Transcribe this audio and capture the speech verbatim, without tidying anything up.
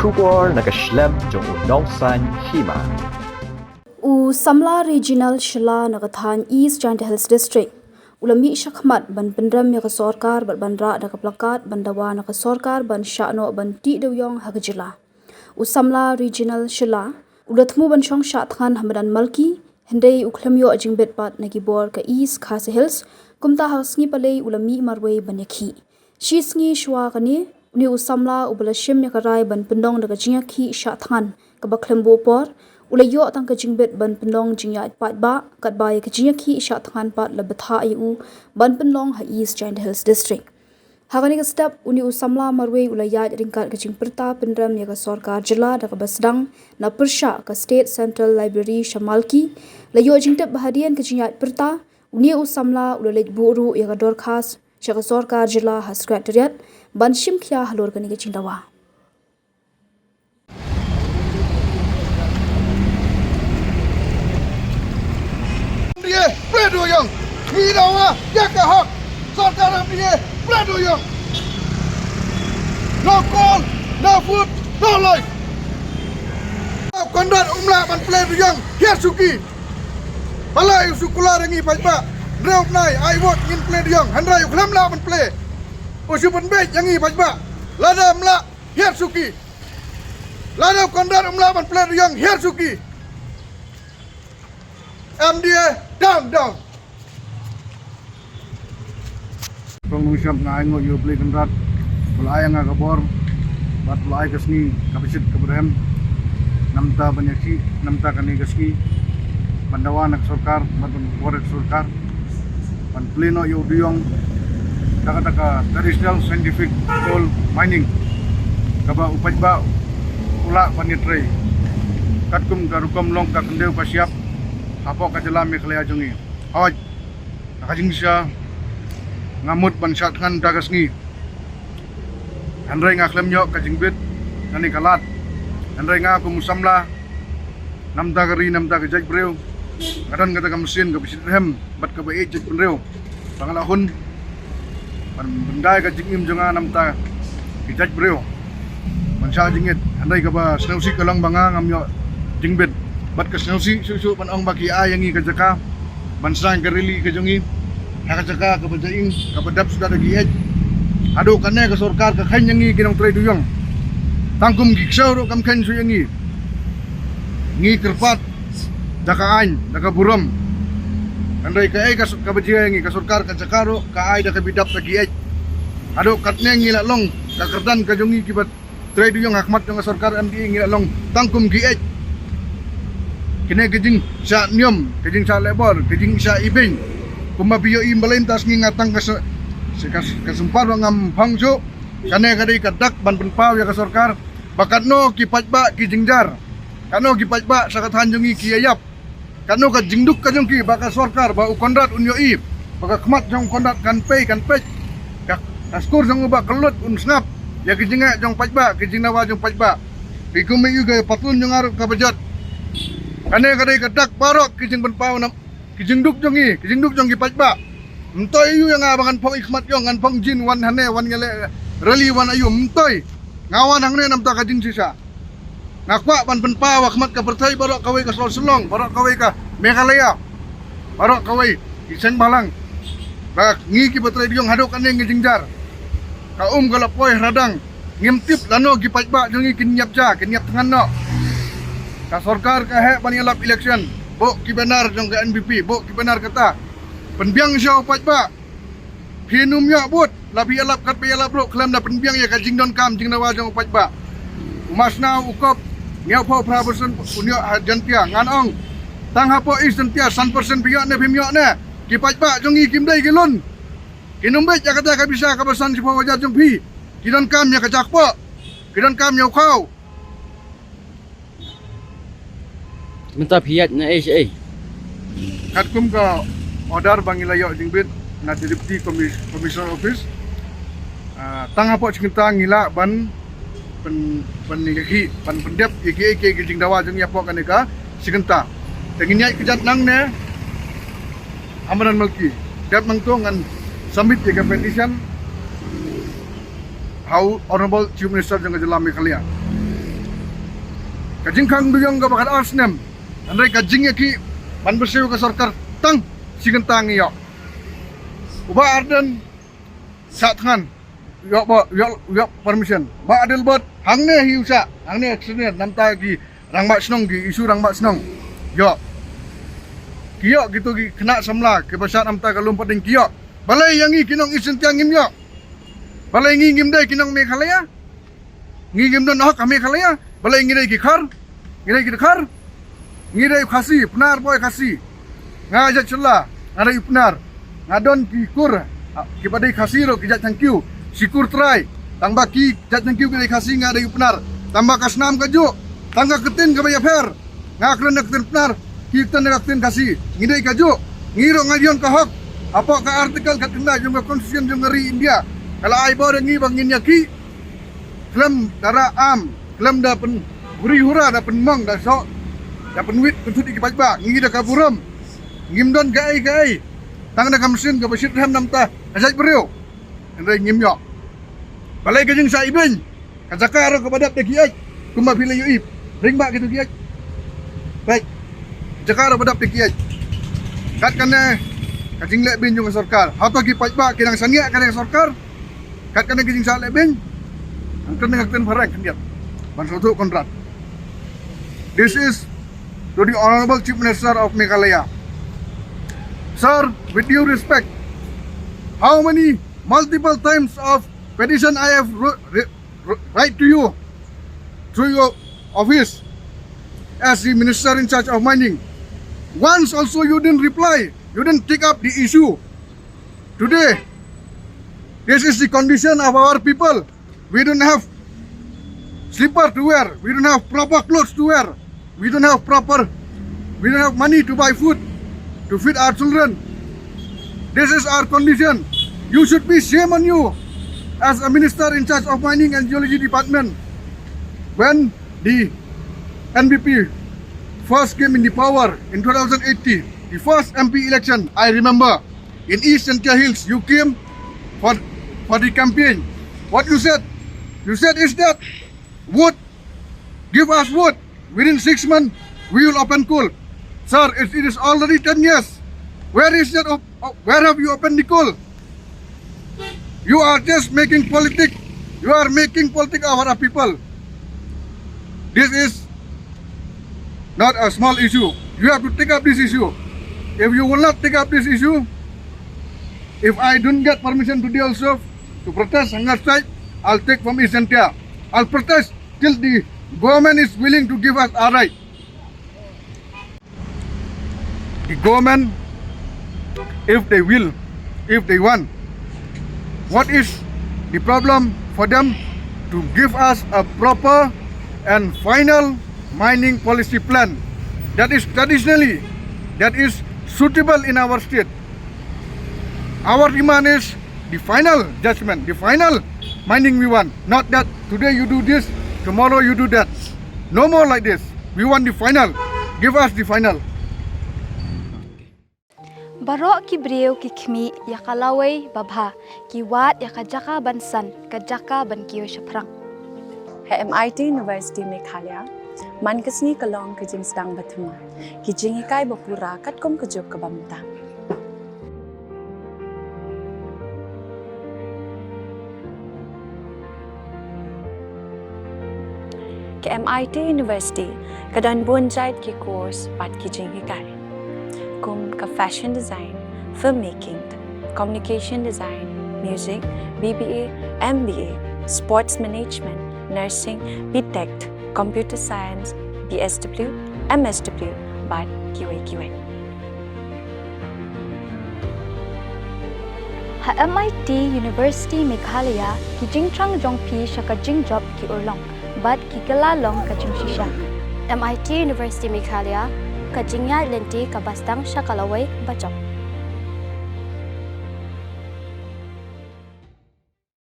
Khubor na ka shlem jong u Nongsaiñ Hima. U samla regional Shylla na ka thaiñ East Jaintia Hills District u la mih shakhmat ban pynrem ïa ka sorkar bad ban rah da ka plakat ban dawa na ka sorkar ban shah noh ban tih dewiong ha ka jylla. U samla regional Shylla u la thmu ban shong shah thngan ha madan Malki, hynrei u khlem ïoh jingbit pat na ki bor ka East Khasi Hills, kumta ha ka sngi Palei u la mih marwei ban ïakhih. Shi sngi shuwa kane, une u samla uba la shim ïa ka rai ban pynlong da ka jingïakhih shah thngan kaba khlem buh por, u la ïoh tang ka jingbit ban pynlong jingïaid paidbah, katba ïa ka jingïakhih shah thngan pat la bthah ïa u ban pynlong ha East Jaintia Hills District. Ha kane ka step, une u samla marwei u la ïaid ryngkat ka jingpyrta pynrem ïa ka sorkar jylla da kaba sdang na pyrshah ka State Central Library sha Malki, la ïoh jingtip ba hadien ka jingïaid pyrta, une u samla u la leit buh ruh ïa ka dorkhas sha ka sorkar jylla ha Secretariat ban shim khia halor kane ka jingdawa. M D A pynlong ïa ka hok. Sorkar M D A pynlong ïa ka. No call, no food, no life. Conrad um lah ban pynlong ïa ka hiar suki. Balei u shu kular ïa ngi paidbah? Hynriew bnai ai vote ngin pynlong ïa ka, hynrei u khlem lah ban pynlong. U shu pynbeit ïa ngi paidbah. Lada um lah hiar suki. Lada u Conrad um lah ban pynlong ïa ka hiar suki. M D A down, down. Kong nongshap, nga ai nguh ïa U Blei Kynrad ba la ai ïa nga ka bor bad ba la ai ka sngi kaba shit kaba rhem. Namta ban ïakhih, namta kane ka sngi ban dawa na ka sorkar bad ban bor ïa ka sorkar ban plie noh ïa u dewïong da kata ka traditional scientific coal mining kaba u paidbah u lah ban ïatrei katkum ka rukom long ka khyndew ka shyiap hapoh ka jylla Meghalaya jong ngi. Hooid, na ka jingshisha nga mut ban shah thngan da ka sngi. Hynrei nga khlem ïoh ka jingbit na kane ka lad. Hynrei nga kum u samla, namta ka ri, namta ka jaitbynriew, nga don kata ka mynsiem kaba shit rhem bad kaba ïeit jaitbynriew. Ba nga la hun ban pyndai ka jingim jong nga namta ki jaitbynriew ban shah jingit. Hynrei kaba sngewsih ka long ba nga ngam ïoh jingbit bad ka sngewsih shuh shuh ban ong ba ki ai ïa ngi ka jaka ban sdang ka rally ka jong ngi ha ka jaka kaba jaing, kaba dap suda da ki ïeit. Haduh kane ka sorkar ka kheiñ ïa ngi ki nongtrei dewïong. Tang kum ki ksew ruh kam kheiñ shuh ïa ngi. Ngi kyrpad da ka aiñ, da ka burom. Hynrei kaei ka s-, kaba jia ïa ngi, ka sorkar ka jaka ruh ka ai da kaba dap da ki ïeit. Haduh katne ngi la long ka kyrdan ka jong ngi kiba trei dewïong ha khmat jong ka sorkar M D A, ngi la long tang kum ki ïeit. Kine ki jingshah niam, ki jingshah lebor, ki jingshah ibeiñ. Kumba phi ïohi, balei mynta sngi nga tang ka sa-, sa-, ka, ka sumpah ba ngam phong shuh. Kane ka dei ka dak ban pynpaw ïa ka sorkar ba katno ki paidbah ki jynjar, katno ki paidbah sha ka thaiñ jong ngi ki ïaïap. Katno ka jingduk ka jong ki ba ka sorkar, ba u Conrad un ïohi ba ka khmat jong u Conrad kan pei, kan peit. Ka, ka skur jong u ba kyllut un sngap ïa ki jingeh jong paidbah, ki jingdawa jong paidbah. Phi kum ïohi ka patlun jong nga ruh kaba jot. Kane ka dei ka dak baroh ki jingpynpaw na ki jingduk jong ngi, ki jingduk jong ki paidbah. Ym to ïohi ïa nga ba ngan phong i khmat jong, ngan phong jean wan hangne, wan ïaleh rally, wan aïu, ym to. Nga wan hangne namta ka jingshisha. Nga kwah ban pynpaw ha khmat ka pyrthei baroh kawei, ka shnong Shillong baroh kawei, ka Meghalaya baroh kawei, ki seng bhalang, ba ngi kiba trei dewïong haduh kane ngi jynjar. Ka um ka la poi ha radang. Ngim tip lano ki paidbah jong ngi kin ïap ja, kin ïap thngan noh. Ka sorkar ka heh ban ïalap election, buh ki banner jong ka N P P, buh ki banner kata. Pynbiang sha u paidbah. Phin ym ïoh bud, la phi ïalap katba ïalap ruh khlem da pynbiang ïa ka jingdonkam jingdawa jong u paidbah. U Masnau, u Kop, hynñiewphew phra percent un ïoh ha Jaintia, ngan ong. Tang hapoh East Jaintia san percent phi ïoh ne phim ïoh ne. Ki paidbah jong ngi kim dei ki lun. Kin ym beit ïa kata ka pisa kaba san shiphew hajar jong phi. Ki donkam ïa ka jakpoh. Ki donkam ïa u khaw. Mynta phi ïaid na ei sha ei? Katkum ka order ba ngi la ïoh jingbit na Deputy Commis-, Commissioner Office. Ah, tang hapoh shi kynta ngi lah ban pyn-, pyn-, ïa ki, ban pyndep ïa ki, ïa ki, ïa ki jingdawa jong ngi hapoh kane ka shi kynta. Te ngin ïaid kjat nangne ha madan Malki. Dep nangto ngan submit ïa ka petition ha u Honourable Chief Minister jong ka jylla Meghalaya. Ka jingkhang duyong kaba khatar snem. Hynrei ka jingïakhih ban bsiew ka sorkar tang shi kynta ngi ïoh. U Bah Ardent shah thngan, ïoh ba, ïoh, ïoh permission. Bah Adelbert, hangne hi u shah, hangne action ne, namta ki rangbah shnong, ki issue rangbah shnong. Ïoh. Ki ïoh kito ki khynnah samla kiba shah namta ka lum pateng ki ïoh. Balei ïa ngi ki nong East Jaintia ngim ïoh? Balei ngi ngim dei ki nong Meghalaya? Ngi ngim don hok ha Meghalaya. Balei ngi dei ki Khar? Ngi dei ki Khar? Ngi dei Khasi, Pnar boi Khasi. Nga jait Shylla, nga dei Pnar. Nga don ki kur, ah, kiba dei Khasi ruh ki jait Thangkhiew. Shi kur trai. Tangba ki jait Thangkhiew ki dei Khasi, nga dei Pnar. Tangba ka snam kajuh. Tang ka ktien kaba ïapher. Nga kren da ka ktien Pnar, ki kren da ka ktien Khasi. Ngi dei kajuh. Ngi ruh nga don ka hok. Hapoh ka article khatkhyndai jong ka Constitution jong ka ri India, ka la ai bor ïa ngi ba ngin ïakhih khlem da rah arm, khlem da pynbri hura, da pynmong, da shoh, da pynwit pynthut ïa ki paidbah. Ngi da ka burom. Ngim don kaei kaei. Tang da ka machine kaba shitrhem namta ka jaitbynriew. Hynrei ngim ïoh. Balei ka jingshah ibeiñ? Ka jaka ruh kaba dap da ki ïeit. Kumba phi la ïohi, ring ba kito ki ïeit. Peit. Jaka ruh ba dap da ki ïeit. Kat kane ka jingleh beiñ jong ka sorkar. Hato ki paidbah ki dang sangeh ka sorkar? Kat kane ka jingshah leh beiñ. Ngan kren da ka ktien phareng khyndiat ban sngewthuh Conrad. This is to the Honorable Chief Minister of Meghalaya. Sir, with due respect, how many multiple times of petition I have wrote, write to you through your office as the minister in charge of mining. Once also you didn't reply, you didn't take up the issue. Today, this is the condition of our people. We don't have slipper to wear. We don't have proper clothes to wear. We don't have proper, we don't have money to buy food to feed our children. This is our condition. You should be shame on you as a minister in charge of mining and geology department. When the N P P first came in the power in two thousand eighteen, the first M P election, I remember, in East Jaintia Hills, you came for, for the campaign. What you said? You said is that vote, give us vote. Within six months, we will open coal. Sir, it, it is already ten years. Where is that? Op- op- where have you opened the coal? You are just making politic. You are making politic of our people. This is not a small issue. You have to take up this issue. If you will not take up this issue, if I don't get permission today also to protest hunger strike, I'll take from East Jaintia. I'll protest till the government is willing to give us our right. The government, if they will, if they want, what is the problem for them to give us a proper and final mining policy plan that is traditionally, that is suitable in our state? Our demand is the final judgment, the final mining we want. Not that today you do this, tomorrow you do that. No more like this. We want the final. Give us the final. Baroh ki briew ki khmih ïa ka lawei babha, ki wad ïa ka jaka ban san, ka jaka ban kiew shaphrang. Ha M I T University Meghalaya, man ka sngi ka long ka jingsdang ba thymmai, ki jinghikai ba pura katkum ka juk ka bamta. Ka M I T University ka don bun jait ki course bad ki jinghikai, kum ka fashion design, filmmaking, communication design, music, B B A, M B A, sports management, nursing, B Tech, computer science, B S W, M S W, bad kiwei kiwei. Ha M I T University Meghalaya, ki jingthrang jong phi sha ka jingjop ki urlong bad ki kylla long ka jingshisha. M I T University Meghalaya, ka jingïaid lynti kaba sdang sha ka lawei bajop.